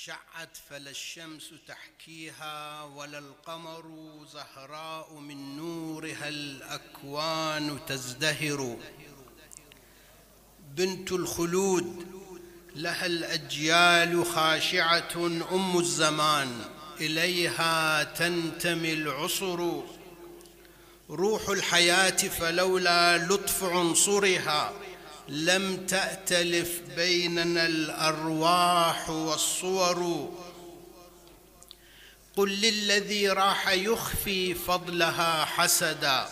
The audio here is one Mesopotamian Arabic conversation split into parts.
شعت فلا الشمس تحكيها ولا القمر زهراء من نورها الأكوان تزدهر. بنت الخلود لها الأجيال خاشعة أم الزمان إليها تنتمي العصر. روح الحياة فلولا لطف عنصرها لم تأتلف بيننا الأرواح والصور. قل للذي راح يخفي فضلها حسدا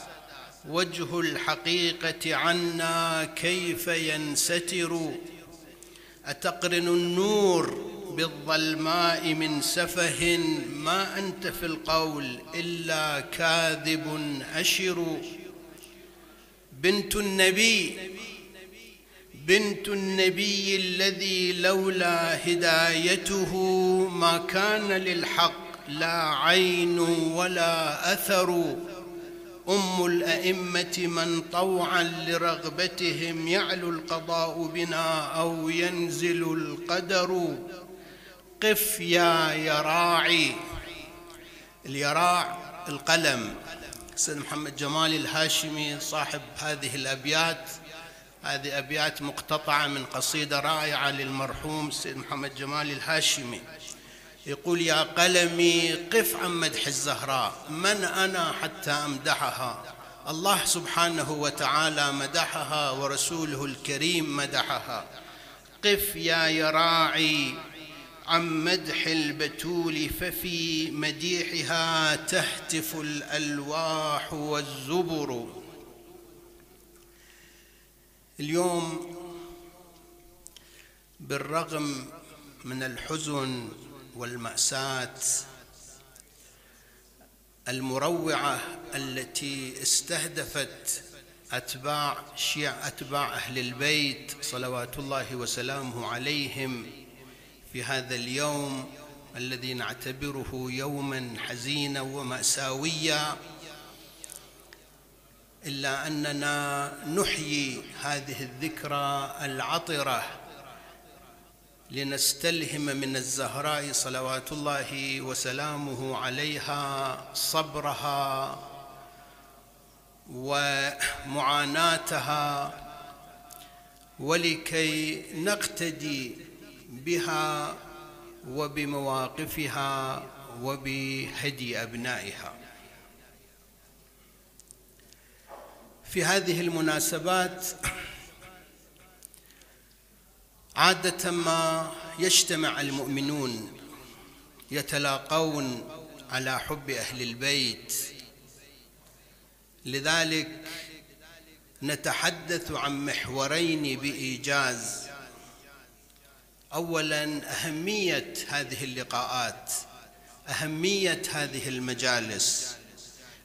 وجه الحقيقة عنا كيف ينستر. أتقرن النور بالظلماء من سفه ما أنت في القول إلا كاذب أشر. بنت النبي الذي لولا هدايته ما كان للحق لا عين ولا أثر. أم الأئمة من طوعا لرغبتهم يعلو القضاء بنا أو ينزل القدر. قف يا يراعي. اليراع القلم. سيد محمد جمال الهاشمي صاحب هذه الأبيات، هذه أبيات مقتطعة من قصيدة رائعة للمرحوم سيد محمد جمال الهاشمي، يقول: يا قلمي قف عن مدح الزهراء، من أنا حتى أمدحها؟ الله سبحانه وتعالى مدحها ورسوله الكريم مدحها. قف يا يراعي عن مدح البتول ففي مديحها تهتف الألواح والزبر. اليوم بالرغم من الحزن والمأساة المروعة التي استهدفت أتباع أهل البيت صلوات الله وسلامه عليهم في هذا اليوم الذي نعتبره يوما حزينا ومأساويا، إلا أننا نحيي هذه الذكرى العطرة لنستلهم من الزهراء صلوات الله وسلامه عليها صبرها ومعاناتها، ولكي نقتدي بها وبمواقفها وبهدي أبنائها. في هذه المناسبات عادة ما يجتمع المؤمنون يتلاقون على حب أهل البيت، لذلك نتحدث عن محورين بإيجاز. أولاً أهمية هذه اللقاءات، أهمية هذه المجالس،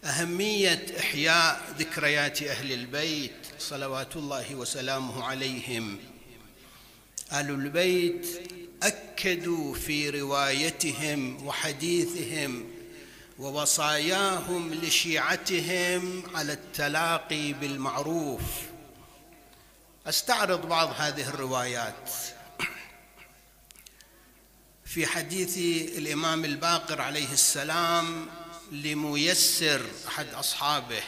أهمية إحياء ذكريات أهل البيت صلوات الله وسلامه عليهم. أهل البيت أكدوا في روايتهم وحديثهم ووصاياهم لشيعتهم على التلاقي بالمعروف. أستعرض بعض هذه الروايات. في حديث الإمام الباقر عليه السلام لميسر أحد أصحابه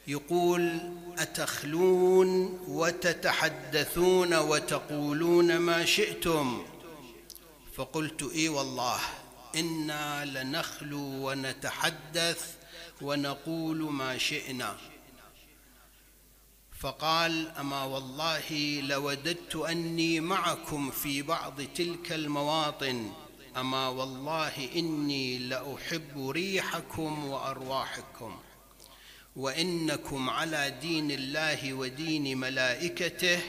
يقول: أتخلون وتتحدثون وتقولون ما شئتم؟ فقلت: إي والله إنا لنخلو ونتحدث ونقول ما شئنا. فقال: أما والله لوددت أني معكم في بعض تلك المواطن، أما والله إني لأحب ريحكم وأرواحكم، وإنكم على دين الله ودين ملائكته،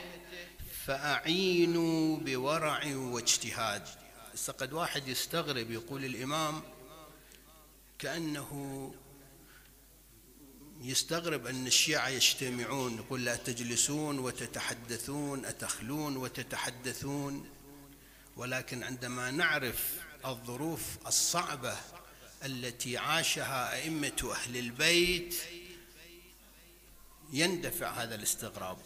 فأعينوا بورع واجتهاد. قد واحد يستغرب، يقول الإمام كأنه يستغرب أن الشيعة يجتمعون، يقول: لا تجلسون وتتحدثون، أتخلون وتتحدثون. ولكن عندما نعرف الظروف الصعبة التي عاشها أئمة أهل البيت يندفع هذا الاستغراب.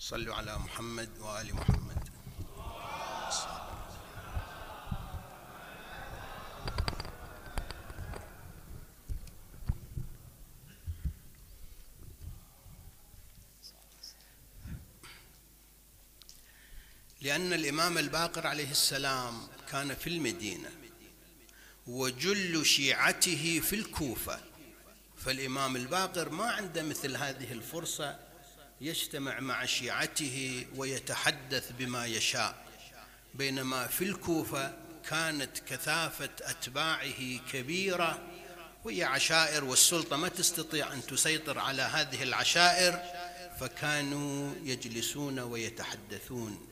صلوا على محمد وآل محمد. لأن الإمام الباقر عليه السلام كان في المدينة وجل شيعته في الكوفة، فالإمام الباقر ما عنده مثل هذه الفرصة يجتمع مع شيعته ويتحدث بما يشاء، بينما في الكوفة كانت كثافة أتباعه كبيرة وهي عشائر، والسلطة ما تستطيع أن تسيطر على هذه العشائر، فكانوا يجلسون ويتحدثون.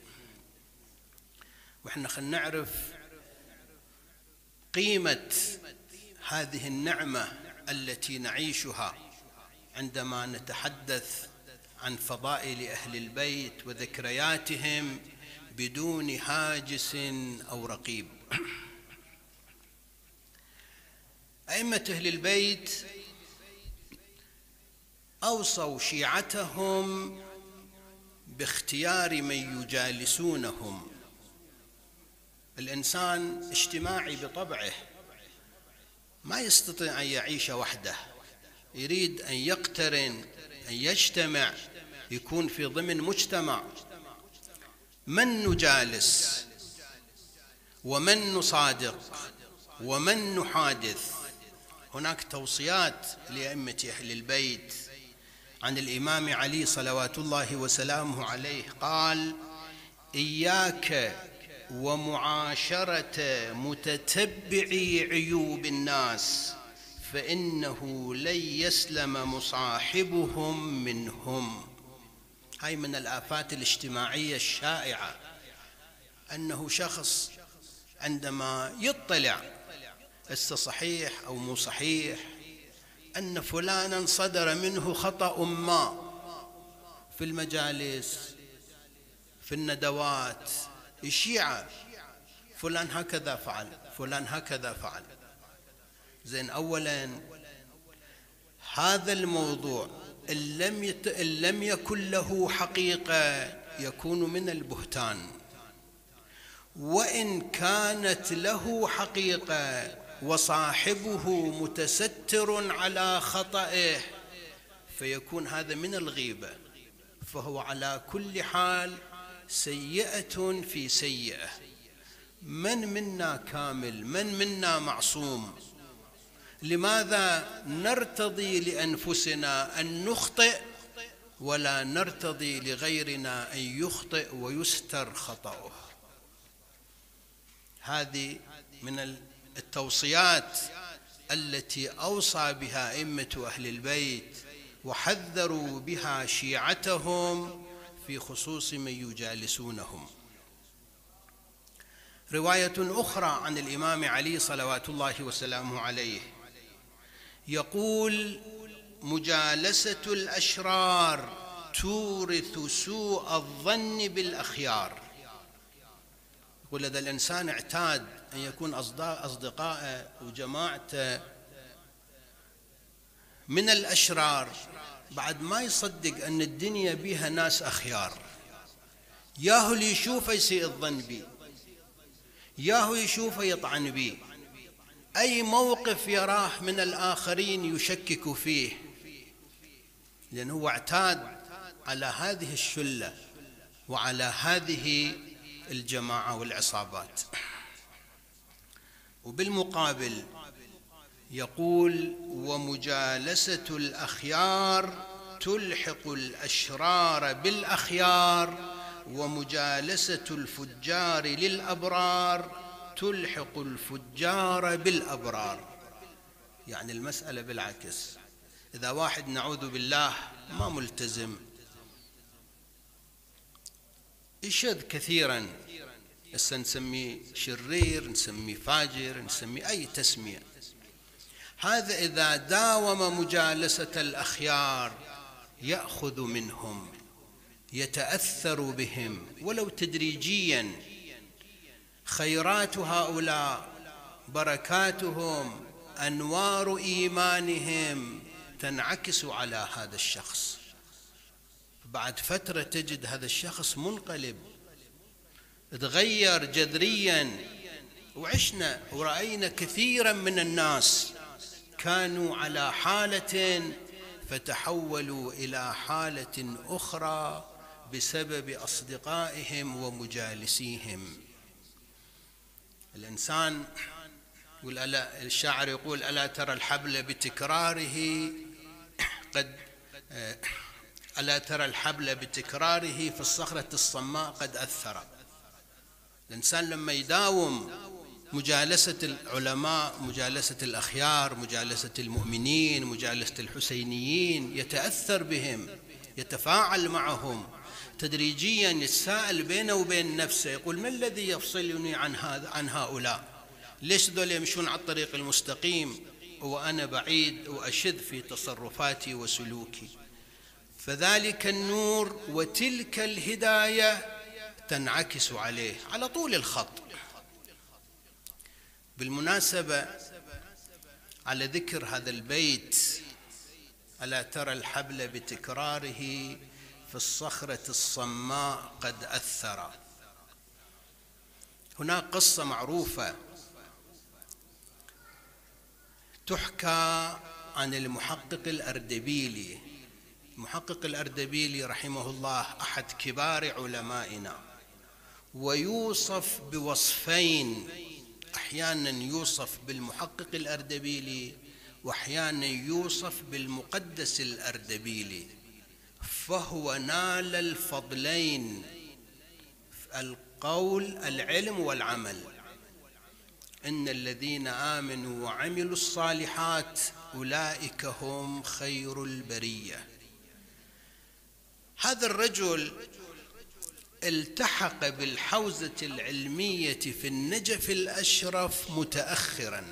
وإحنا خلينا نعرف قيمة هذه النعمة التي نعيشها عندما نتحدث عن فضائل أهل البيت وذكرياتهم بدون هاجس أو رقيب. أئمة أهل البيت أوصوا شيعتهم باختيار من يجالسونهم. الإنسان اجتماعي بطبعه، ما يستطيع أن يعيش وحده، يريد أن يقترن، أن يجتمع، يكون في ضمن مجتمع. من نجالس ومن نصادق ومن نحادث. هناك توصيات لأئمة أهل البيت عن الإمام علي صلوات الله وسلامه عليه، قال: إياك ومعاشرة متتبعي عيوب الناس فإنه لن يسلم مصاحبهم منهم. هاي من الآفات الاجتماعية الشائعة، أنه شخص عندما يطلع صحيح أو مو صحيح أن فلانا صدر منه خطأ ما في المجالس في الندوات، الشيعة فلان هكذا فعل، فلان هكذا فعل. زين، أولا هذا الموضوع إن لم يكن له حقيقة يكون من البهتان، وإن كانت له حقيقة وصاحبه متستر على خطئه فيكون هذا من الغيبة، فهو على كل حال سيئة في سيئة. من منا كامل؟ من منا معصوم؟ لماذا نرتضي لأنفسنا أن نخطئ ولا نرتضي لغيرنا أن يخطئ ويستر خطأه؟ هذه من التوصيات التي أوصى بها أئمة أهل البيت وحذروا بها شيعتهم في خصوص من يجالسونهم. رواية أخرى عن الإمام علي صلوات الله وسلامه عليه يقول: مجالسة الأشرار تورث سوء الظن بالأخيار. يقول هذا الإنسان اعتاد أن يكون أصدقائه وجماعته من الأشرار، بعد ما يصدق أن الدنيا بها ناس أخيار، ياهو اللي يشوفه يسيء الظن بي، ياهو يشوفه يطعن بي، أي موقف يراه من الآخرين يشكك فيه، لأنه اعتاد على هذه الشلة وعلى هذه الجماعة والعصابات. وبالمقابل يقول: ومجالسة الأخيار تلحق الأشرار بالأخيار، ومجالسة الفجار للأبرار تلحق الفجار بالأبرار. يعني المسألة بالعكس، إذا واحد نعوذ بالله ما ملتزم، يشذ كثيرا، هسه نسميه شرير، نسميه فاجر، نسميه أي تسمية، هذا إذا داوم مجالسة الأخيار يأخذ منهم، يتأثر بهم ولو تدريجيا. خيرات هؤلاء، بركاتهم، أنوار إيمانهم تنعكس على هذا الشخص. بعد فترة تجد هذا الشخص منقلب، تغير جذريا. وعشنا ورأينا كثيرا من الناس كانوا على حالة فتحولوا إلى حالة أخرى بسبب أصدقائهم ومجالسيهم. الإنسان، الشاعر يقول: ألا ترى الحبل بتكراره ألا ترى الحبل بتكراره في الصخرة الصماء قد أثر. الإنسان لما يداوم مجالسة العلماء، مجالسة الأخيار، مجالسة المؤمنين، مجالسة الحسينيين، يتأثر بهم، يتفاعل معهم تدريجيا، يتساءل بينه وبين نفسه، يقول: ما الذي يفصلني عن هؤلاء؟ ليش ذول يمشون على الطريق المستقيم وأنا بعيد وأشذ في تصرفاتي وسلوكي؟ فذلك النور وتلك الهداية تنعكس عليه على طول الخط. بالمناسبة، على ذكر هذا البيت: ألا ترى الحبل بتكراره في الصخرة الصماء قد أثر، هناك قصة معروفة تحكى عن المحقق الأردبيلي. المحقق الأردبيلي رحمه الله أحد كبار علمائنا، ويوصف بوصفين: أحيانا يوصف بالمحقق الأردبيلي، وأحيانا يوصف بالمقدس الأردبيلي، فهو نال الفضلين: القول، العلم والعمل. إن الذين آمنوا وعملوا الصالحات أولئك هم خير البرية. هذا الرجل التحق بالحوزة العلمية في النجف الأشرف متأخرا،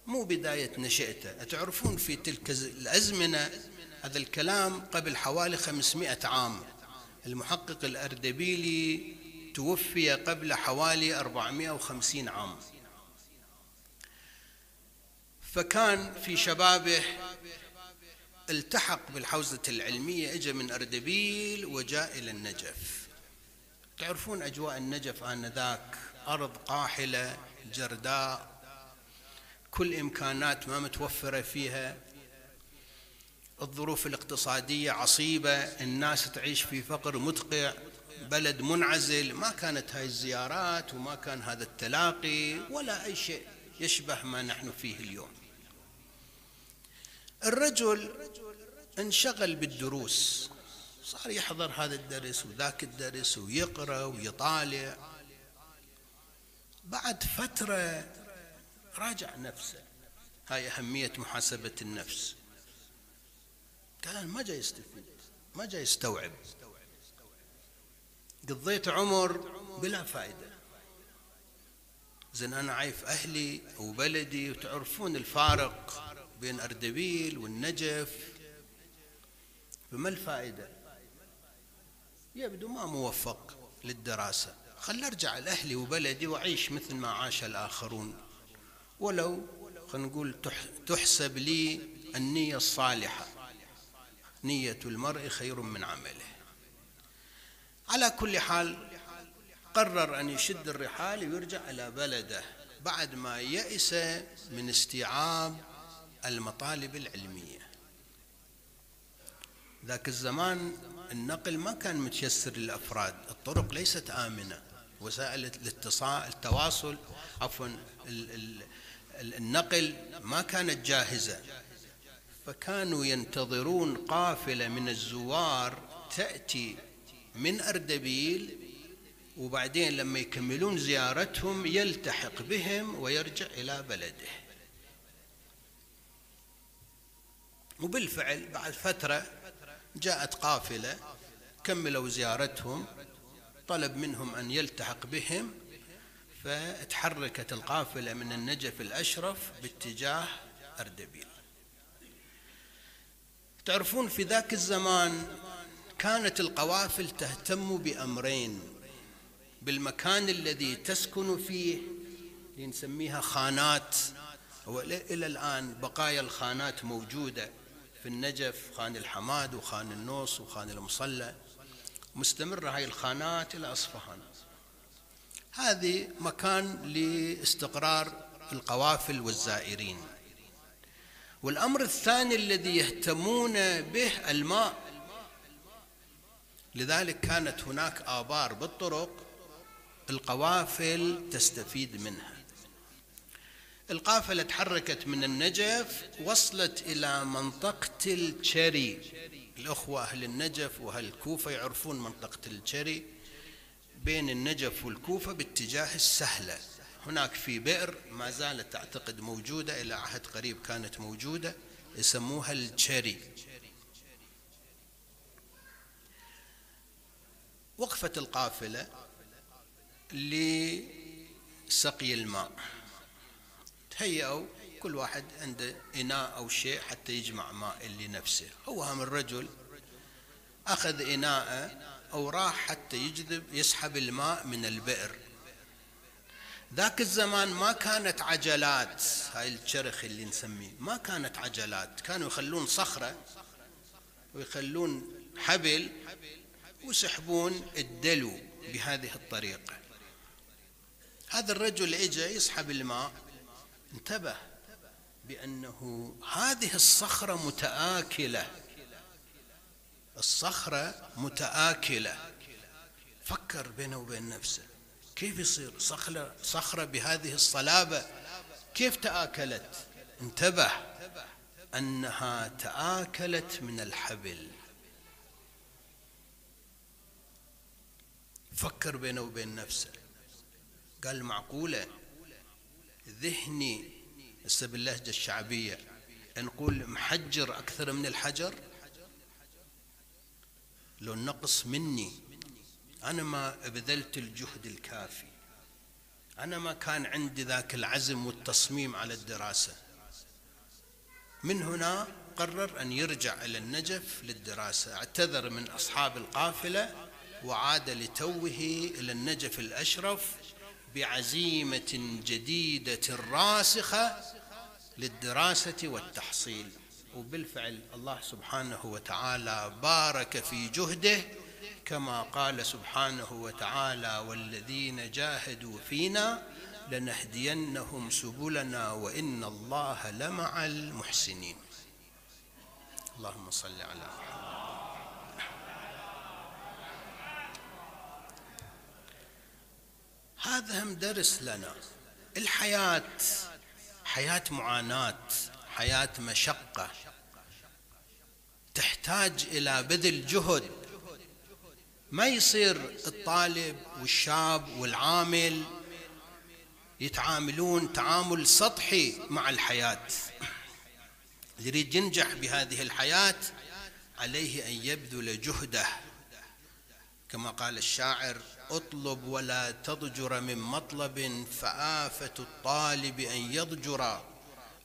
مو بداية نشأته. تعرفون في تلك الأزمنة، هذا الكلام قبل حوالي 500 عام، المحقق الأردبيلي توفي قبل حوالي 450 عام. فكان في شبابه التحق بالحوزة العلمية، اجى من أردبيل وجاء إلى النجف. تعرفون أجواء النجف آنذاك، أرض قاحلة جرداء، كل إمكانات ما متوفرة فيها، الظروف الاقتصادية عصيبة، الناس تعيش في فقر مدقع، بلد منعزل، ما كانت هاي الزيارات وما كان هذا التلاقي ولا أي شيء يشبه ما نحن فيه اليوم. الرجل انشغل بالدروس، صار يحضر هذا الدرس وذاك الدرس ويقرأ ويطالع. بعد فترة راجع نفسه، هاي أهمية محاسبة النفس. قال: أنا ما جاي يستفيد، ما جاي يستوعب، قضيت عمر بلا فائدة. زين أنا عايف أهلي وبلدي، وتعرفون الفارق بين أردبيل والنجف، فما الفائدة؟ يبدو ما موفق للدراسة، خل أرجع لأهلي وبلدي وأعيش مثل ما عاش الآخرون، ولو خلينا نقول تحسب لي النية الصالحة، نية المرء خير من عمله. على كل حال قرر أن يشد الرحال ويرجع إلى بلده بعد ما يئس من استيعاب المطالب العلمية. ذاك الزمان النقل ما كان متيسر للأفراد، الطرق ليست آمنة، وسائل التواصل النقل ما كانت جاهزة، فكانوا ينتظرون قافلة من الزوار تأتي من أردبيل، وبعدين لما يكملون زيارتهم يلتحق بهم ويرجع إلى بلده. وبالفعل بعد فترة جاءت قافلة، كملوا زيارتهم، طلب منهم أن يلتحق بهم، فتحركت القافلة من النجف الأشرف باتجاه أردبيل. تعرفون في ذاك الزمان كانت القوافل تهتم بأمرين: بالمكان الذي تسكن فيه، اللي نسميها خانات، وإلى الآن بقايا الخانات موجودة في النجف خان الحماد وخان النوص وخان المصلى، مستمرة هاي الخانات إلى أصفهان. هذه مكان لاستقرار القوافل والزائرين. والأمر الثاني الذي يهتمون به الماء، لذلك كانت هناك آبار بالطرق القوافل تستفيد منها. القافلة تحركت من النجف، وصلت إلى منطقة الشري. الأخوة أهل النجف وأهل الكوفة يعرفون منطقة الشري بين النجف والكوفة باتجاه السهلة. هناك في بئر ما زالت أعتقد موجودة، إلى عهد قريب كانت موجودة، يسموها الشري. وقفت القافلة لسقي الماء، تهيأوا كل واحد عنده إناء أو شيء حتى يجمع ماء لنفسه. هو هم الرجل أخذ إناءه أو راح حتى يسحب الماء من البئر. ذاك الزمان ما كانت عجلات، هاي الشرخ اللي نسميه ما كانت عجلات، كانوا يخلون صخرة ويخلون حبل ويسحبون الدلو بهذه الطريقة. هذا الرجل اجى يسحب الماء، انتبه بأنه هذه الصخرة متآكلة، الصخرة متآكلة. فكر بينه وبين نفسه كيف يصير صخرة بهذه الصلابة كيف تآكلت؟ انتبه أنها تآكلت من الحبل. فكر بينه وبين نفسه، قال معقولة ذهني هسه باللهجة الشعبية نقول محجر أكثر من الحجر؟ لو النقص مني، أنا ما بذلت الجهد الكافي، أنا ما كان عندي ذاك العزم والتصميم على الدراسة. من هنا قرر أن يرجع إلى النجف للدراسة، اعتذر من أصحاب القافلة وعاد لتوه إلى النجف الأشرف بعزيمة جديدة راسخة للدراسة والتحصيل. وبالفعل الله سبحانه وتعالى بارك في جهده، كما قال سبحانه وتعالى: والذين جاهدوا فينا لنهدينهم سبلنا وإن الله لمع المحسنين. اللهم صل على محمد. هذا هم درس لنا. الحياة حياة معاناة، حياة مشقة، تحتاج إلى بذل جهد. ما يصير الطالب والشاب والعامل يتعاملون تعامل سطحي مع الحياة. اللي يريد ينجح بهذه الحياة عليه أن يبذل جهده، كما قال الشاعر: اطلب ولا تضجر من مطلب، فآفة الطالب أن يضجر،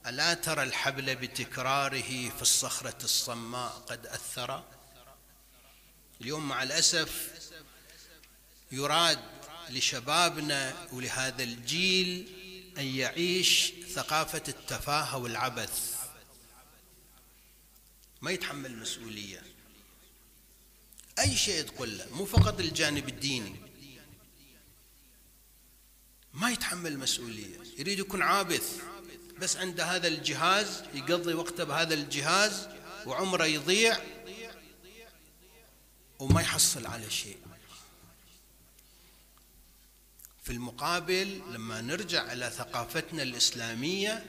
ألا ترى الحبل بتكراره في الصخرة الصماء قد أثر. اليوم مع الأسف يراد لشبابنا ولهذا الجيل أن يعيش ثقافة التفاهة والعبث، ما يتحمل مسؤولية. أي شيء تقول له، مو فقط الجانب الديني، ما يتحمل مسؤولية، يريد يكون عابث، بس عنده هذا الجهاز يقضي وقته بهذا الجهاز وعمره يضيع وما يحصل على شيء. في المقابل لما نرجع إلى ثقافتنا الإسلامية،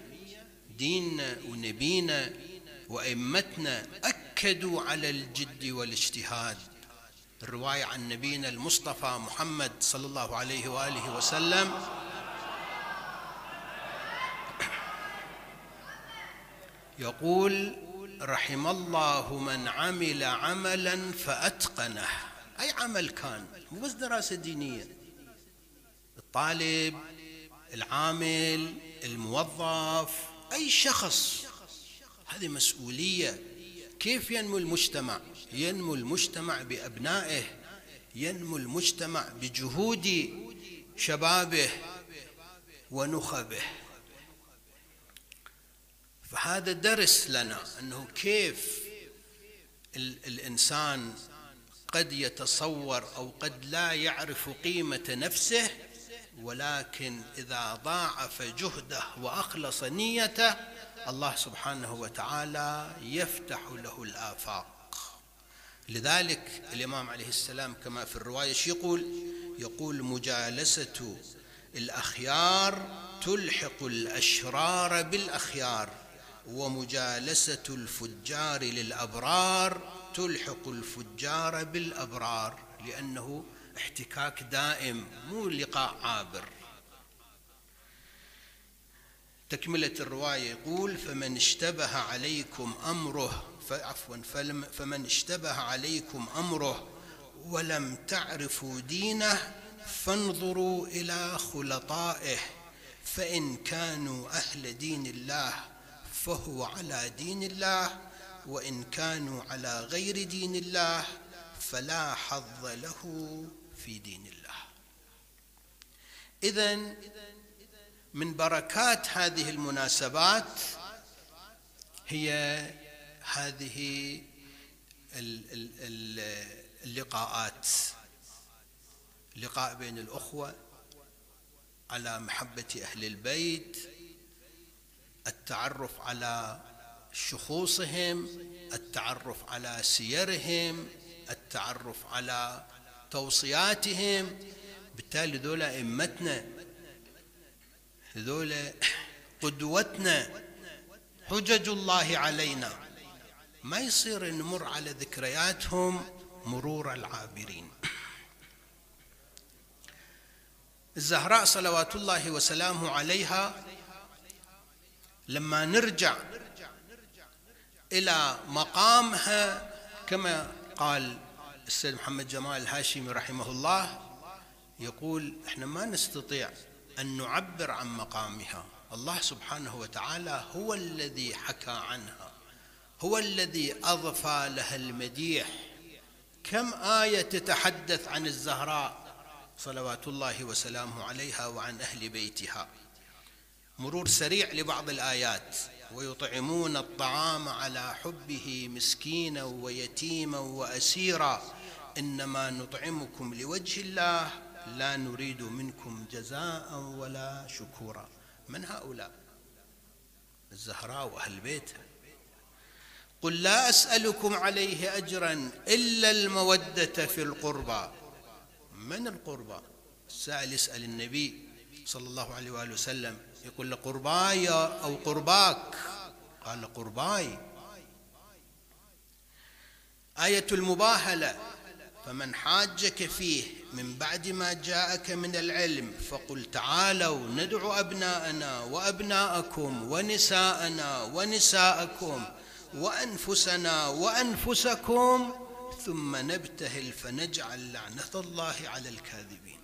ديننا ونبينا وأئمتنا أكدوا على الجد والاجتهاد. الرواية عن نبينا المصطفى محمد صلى الله عليه وآله وسلم يقول: رحم الله من عمل عملا فأتقنه. أي عمل كان، مو بس دراسة دينية، الطالب، العامل، الموظف، أي شخص، هذه مسؤولية. كيف ينمو المجتمع؟ ينمو المجتمع بأبنائه، ينمو المجتمع بجهود شبابه ونخبه. فهذا درس لنا أنه كيف الإنسان قد يتصور أو قد لا يعرف قيمة نفسه، ولكن إذا ضاعف جهده وأخلص نيته الله سبحانه وتعالى يفتح له الآفاق. لذلك الإمام عليه السلام كما في الرواية يقول مجالسة الأخيار تلحق الأشرار بالأخيار، ومجالسة الفجار للأبرار تلحق الفجار بالأبرار، لأنه احتكاك دائم مو لقاء عابر. تكملة الرواية يقول فمن اشتبه عليكم أمره ولم تعرفوا دينه فانظروا إلى خلطائه، فإن كانوا أهل دين الله فهو على دين الله، وإن كانوا على غير دين الله فلا حظ له في دين الله. إذن من بركات هذه المناسبات هي هذه اللقاءات، لقاء بين الأخوة على محبة أهل البيت، التعرف على شخوصهم، التعرف على سيرهم، التعرف على توصياتهم. بالتالي ذولا أئمتنا، ذولا قدوتنا، حجج الله علينا، ما يصير نمر على ذكرياتهم مرور العابرين. الزهراء صلوات الله وسلامه عليها لما نرجع إلى مقامها كما قال السيد محمد جمال الهاشمي رحمه الله، يقول احنا ما نستطيع أن نعبر عن مقامها، الله سبحانه وتعالى هو الذي حكى عنها، هو الذي أضفى لها المديح. كم آية تتحدث عن الزهراء صلوات الله وسلامه عليها وعن أهل بيتها. مرور سريع لبعض الآيات: ويطعمون الطعام على حبه مسكينا ويتيما وأسيرا إنما نطعمكم لوجه الله لا نريد منكم جزاء ولا شكورا. من هؤلاء؟ الزهراء وأهل بيتها. قل لا أسألكم عليه أجرا إلا المودة في القربى. من القربى؟ السائل يسأل النبي صلى الله عليه وآله وسلم، يقول له قرباي أو قرباك؟ قال قرباي. آية المباهلة: فمن حاجك فيه من بعد ما جاءك من العلم فقل تعالوا ندعو أبناءنا وأبناءكم ونساءنا ونساءكم وأنفسنا وأنفسكم ثم نبتهل فنجعل لعنة الله على الكاذبين.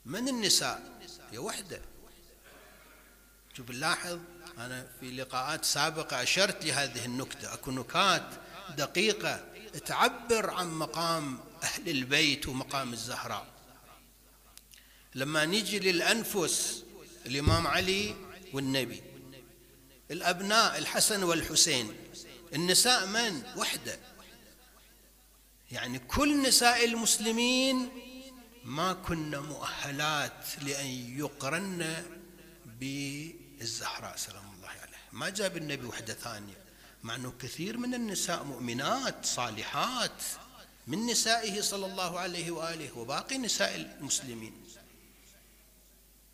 من النساء؟ هي وحدة. شوف نلاحظ، أنا في لقاءات سابقة أشرت لهذه النكتة، أكو نكات دقيقة تعبر عن مقام أهل البيت ومقام الزهراء. لما نجي للأنفس، الإمام علي والنبي، الأبناء الحسن والحسين، النساء من؟ وحدة. يعني كل نساء المسلمين ما كنا مؤهلات لأن يقرن بالزهراء سلام الله عليه. ما جاب النبي وحدة ثانية، مع أنه كثير من النساء مؤمنات صالحات من نسائه صلى الله عليه وآله وباقي نساء المسلمين.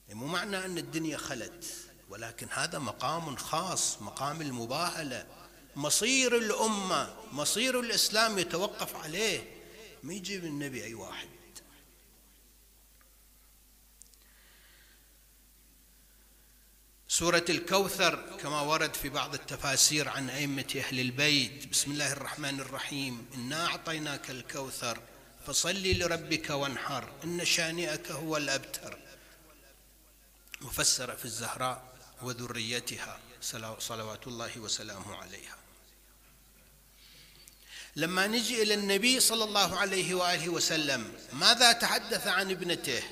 مو معنى أن الدنيا خلت، ولكن هذا مقام خاص، مقام المباهلة. مصير الأمة، مصير الإسلام يتوقف عليه، ما يجيب النبي أي واحد. سورة الكوثر كما ورد في بعض التفاسير عن أئمة أهل البيت: بسم الله الرحمن الرحيم، إنا أعطيناك الكوثر فصل لربك وانحر إن شانئك هو الأبتر. مفسرة في الزهراء وذريتها صلوات الله وسلامه عليها. لما نجي إلى النبي صلى الله عليه وآله وسلم، ماذا تحدث عن ابنته؟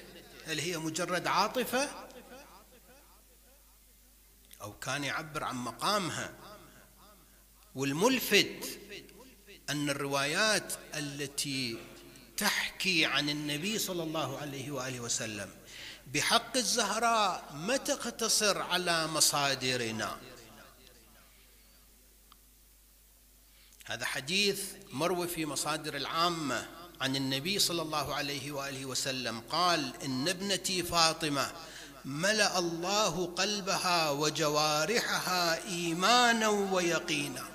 هل هي مجرد عاطفة أو كان يعبر عن مقامها. والملفت أن الروايات التي تحكي عن النبي صلى الله عليه وآله وسلم بحق الزهراء ما تقتصر على مصادرنا. هذا حديث مروي في مصادر العامة عن النبي صلى الله عليه وآله وسلم قال: إن ابنتي فاطمة ملأ الله قلبها وجوارحها إيمانا ويقينا.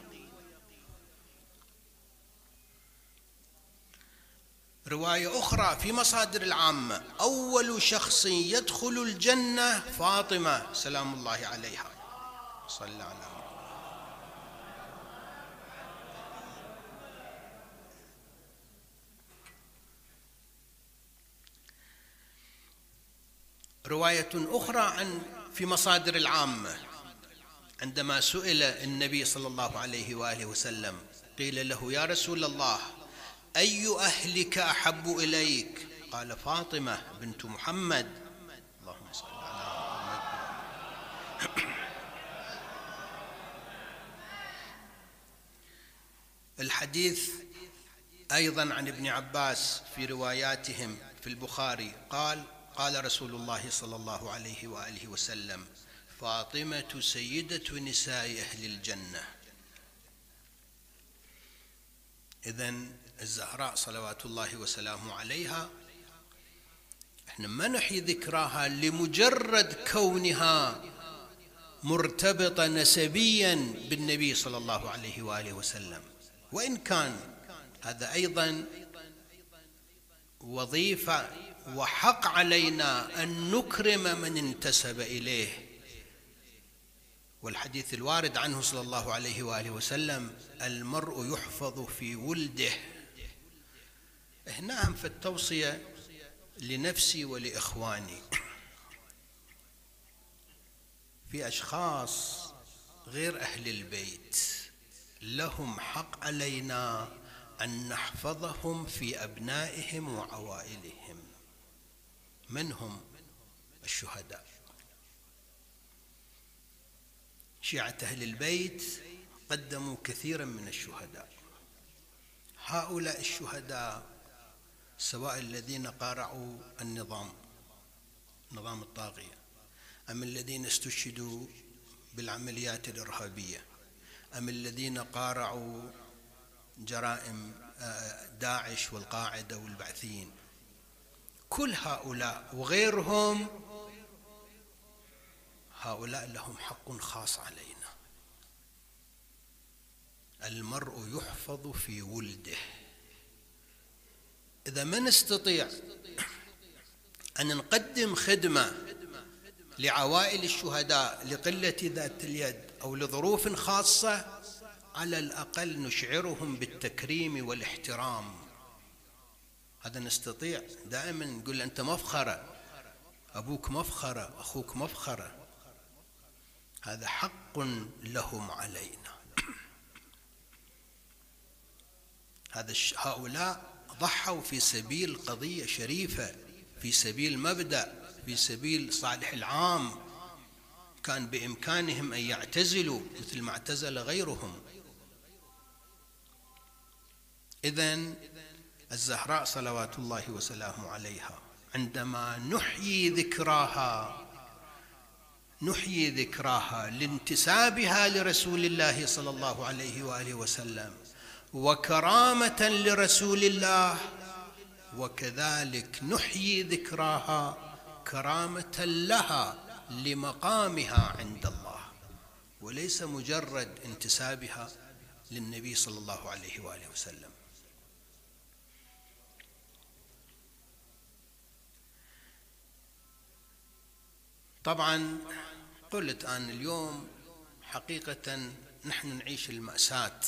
رواية أخرى في مصادر العامة: أول شخص يدخل الجنة فاطمة سلام الله عليها. صلى على محمد. رواية أخرى في مصادر العامة: عندما سئل النبي صلى الله عليه وآله وسلم قيل له: يا رسول الله، أي أهلك أحب إليك؟ قال: فاطمة بنت محمد. اللهم صل على محمد. الحديث أيضا عن ابن عباس في رواياتهم في البخاري قال رسول الله صلى الله عليه وآله وسلم: فاطمة سيدة نساء أهل الجنة. إذن الزهراء صلوات الله وسلامه عليها احنا ما نحيي ذكراها لمجرد كونها مرتبطة نسبيا بالنبي صلى الله عليه وآله وسلم، وإن كان هذا أيضا وظيفة وحق علينا أن نكرم من انتسب إليه. والحديث الوارد عنه صلى الله عليه وآله وسلم: المرء يحفظ في ولده. هنا هم في التوصية لنفسي ولإخواني، في أشخاص غير أهل البيت لهم حق علينا أن نحفظهم في أبنائهم وعوائلهم. منهم الشهداء. شيعة أهل البيت قدموا كثيرا من الشهداء. هؤلاء الشهداء سواء الذين قارعوا نظام الطاغية، أم الذين استشهدوا بالعمليات الإرهابية، أم الذين قارعوا جرائم داعش والقاعدة والبعثيين، كل هؤلاء وغيرهم هؤلاء لهم حق خاص علينا. المرء يحفظ في ولده. إذا ما نستطيع أن نقدم خدمة لعوائل الشهداء لقلة ذات اليد أو لظروف خاصة، على الأقل نشعرهم بالتكريم والاحترام. هذا نستطيع. دائما نقول: أنت مفخرة، أبوك مفخرة، أخوك مفخرة. هذا حق لهم علينا. هؤلاء ضحوا في سبيل قضية شريفة، في سبيل مبدأ، في سبيل صالح العام. كان بإمكانهم أن يعتزلوا مثل ما اعتزل غيرهم. إذن الزهراء صلوات الله وسلامه عليها عندما نحيي ذكراها لانتسابها لرسول الله صلى الله عليه وآله وسلم وكرامة لرسول الله، وكذلك نحيي ذكراها كرامة لها لمقامها عند الله، وليس مجرد انتسابها للنبي صلى الله عليه وآله وسلم. طبعا قلت أن اليوم حقيقة نحن نعيش المأساة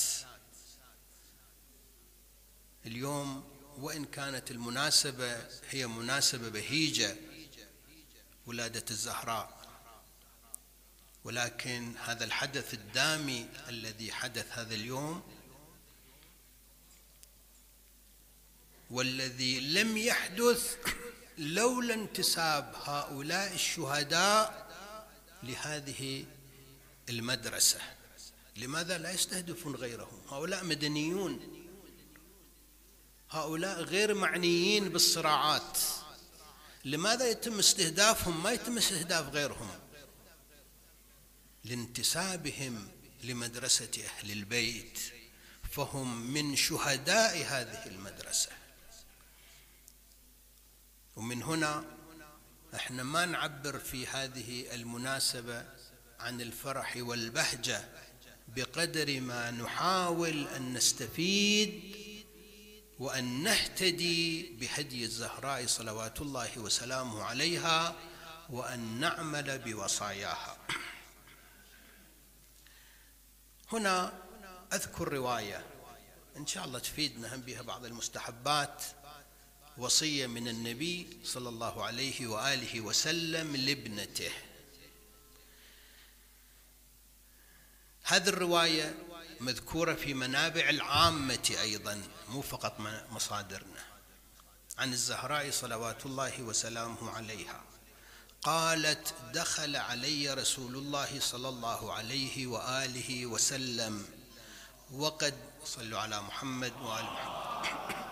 اليوم، وإن كانت المناسبة هي مناسبة بهيجة، ولادة الزهراء، ولكن هذا الحدث الدامي الذي حدث هذا اليوم والذي لم يحدث لولا انتساب هؤلاء الشهداء لهذه المدرسة. لماذا لا يستهدفون غيرهم؟ هؤلاء مدنيون، هؤلاء غير معنيين بالصراعات، لماذا يتم استهدافهم ما يتم استهداف غيرهم؟ لانتسابهم لمدرسة أهل البيت، فهم من شهداء هذه المدرسة. ومن هنا احنا ما نعبر في هذه المناسبة عن الفرح والبهجة بقدر ما نحاول أن نستفيد وأن نهتدي بهدي الزهراء صلوات الله وسلامه عليها، وأن نعمل بوصاياها. هنا أذكر رواية إن شاء الله تفيدنا هم بها بعض المستحبات، وصية من النبي صلى الله عليه وآله وسلم لابنته. هذه الرواية مذكورة في منابع العامة أيضا، مو فقط مصادرنا، عن الزهراء صلوات الله وسلامه عليها. قالت: دخل علي رسول الله صلى الله عليه وآله وسلم وقد صلوا على محمد وآل محمد.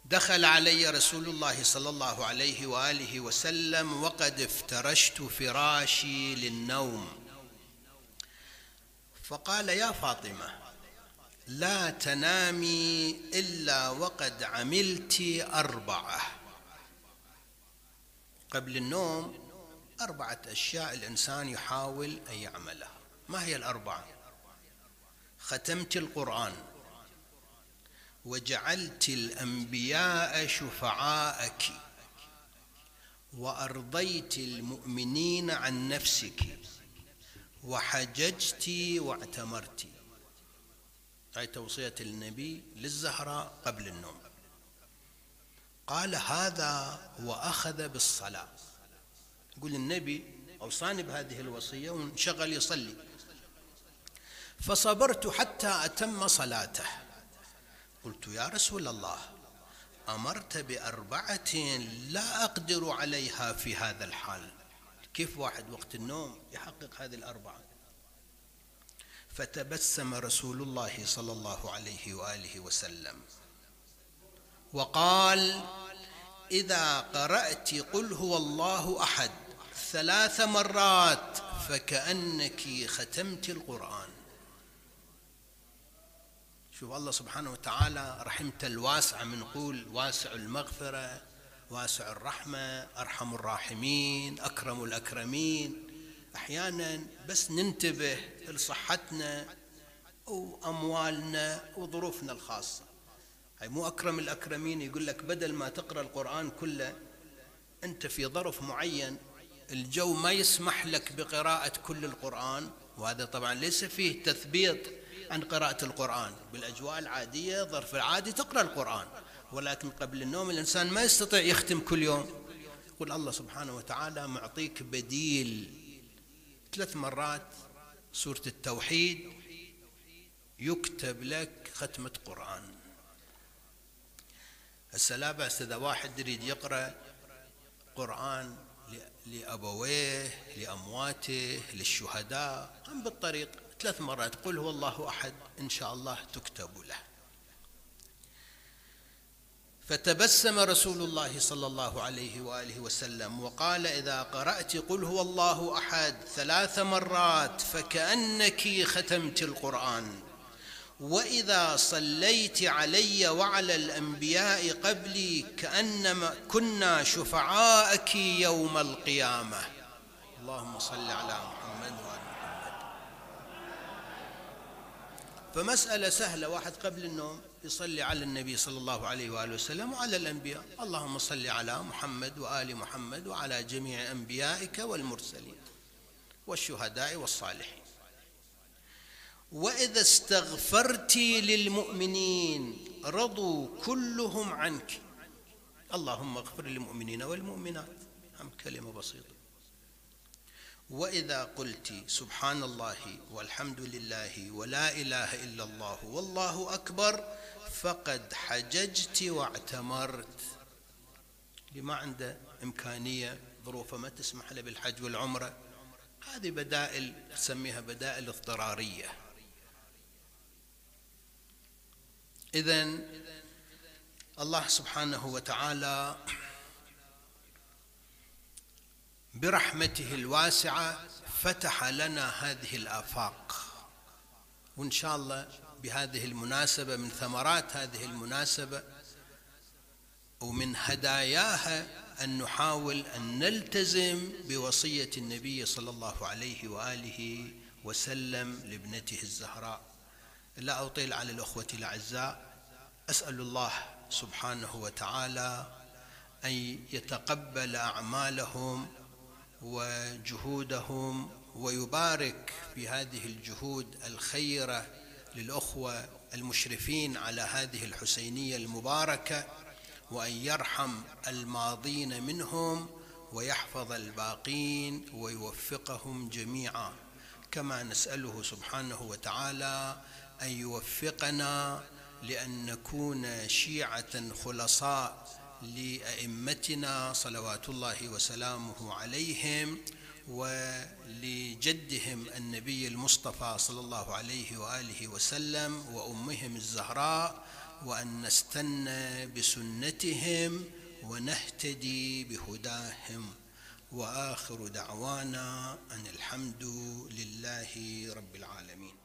دخل علي رسول الله صلى الله عليه وآله وسلم وقد افترشت فراشي للنوم، فقال: يا فاطمة، لا تنامي إلا وقد عملت 4. قبل النوم 4 أشياء الإنسان يحاول أن يعملها. ما هي ال4؟ ختمت القرآن، وجعلت الأنبياء شفعاءك، وأرضيت المؤمنين عن نفسك، وحججت واعتمرت. هاي توصية النبي للزهراء قبل النوم. قال هذا وأخذ بالصلاة. يقول النبي أوصاني بهذه الوصية وانشغل يصلي، فصبرت حتى أتم صلاته. قلت: يا رسول الله، أمرت ب4 لا أقدر عليها في هذا الحال، كيف واحد وقت النوم يحقق هذه ال4؟ فتبسم رسول الله صلى الله عليه وآله وسلم وقال: إذا قرأت قل هو الله أحد 3 مرات فكأنك ختمت القرآن. شوف الله سبحانه وتعالى رحمته الواسعة، منقول واسع المغفرة، واسع الرحمة، أرحم الراحمين، أكرم الأكرمين. أحيانا بس ننتبه لصحتنا وأموالنا وظروفنا الخاصة. هاي مو أكرم الأكرمين يقول لك بدل ما تقرأ القرآن كله، أنت في ظرف معين الجو ما يسمح لك بقراءة كل القرآن، وهذا طبعا ليس فيه تثبيط عن قراءة القرآن. بالأجواء العادية ظرف العادي تقرأ القرآن، ولكن قبل النوم الإنسان ما يستطيع يختم كل يوم. يقول الله سبحانه وتعالى معطيك بديل 3 مرات سورة التوحيد يكتب لك ختمة قرآن. هسه لا بأس إذا واحد يريد يقرأ قرآن لأبويه، لأمواته، للشهداء، هم بالطريق 3 مرات قل هو الله أحد إن شاء الله تكتب له. فتبسم رسول الله صلى الله عليه وآله وسلم وقال: إذا قرأت قل هو الله أحد 3 مرات فكأنك ختمت القرآن، وإذا صليت علي وعلى الأنبياء قبلي كأنما كنا شفعاءك يوم القيامة. اللهم صل على محمد وآل محمد. فمسألة سهلة، واحد قبل النوم يصلي على النبي صلى الله عليه وآله وسلم وعلى الأنبياء، اللهم صل على محمد وآل محمد وعلى جميع أنبيائك والمرسلين والشهداء والصالحين. وإذا استغفرت للمؤمنين رضوا كلهم عنك، اللهم اغفر للمؤمنين والمؤمنات، هم كلمة بسيطة. وإذا قلت سبحان الله والحمد لله ولا إله إلا الله والله أكبر فقد حججت واعتمرت. اللي ما عنده إمكانية ظروفه ما تسمح له بالحج والعمرة، هذه بدائل نسميها بدائل اضطرارية. إذن الله سبحانه وتعالى برحمته الواسعة فتح لنا هذه الآفاق، وإن شاء الله بهذه المناسبة من ثمرات هذه المناسبة ومن هداياها أن نحاول أن نلتزم بوصية النبي صلى الله عليه وآله وسلم لابنته الزهراء. لا أطيل على الأخوة الأعزاء، أسأل الله سبحانه وتعالى أن يتقبل أعمالهم وجهودهم ويبارك في هذه الجهود الخيرة للأخوة المشرفين على هذه الحسينية المباركة، وأن يرحم الماضين منهم ويحفظ الباقين ويوفقهم جميعا، كما نسأله سبحانه وتعالى أن يوفقنا لأن نكون شيعة خلصاء لأئمتنا صلوات الله وسلامه عليهم ولجدهم النبي المصطفى صلى الله عليه وآله وسلم وأمهم الزهراء، وأن نستنى بسنتهم ونهتدي بهداهم. وآخر دعوانا أن الحمد لله رب العالمين.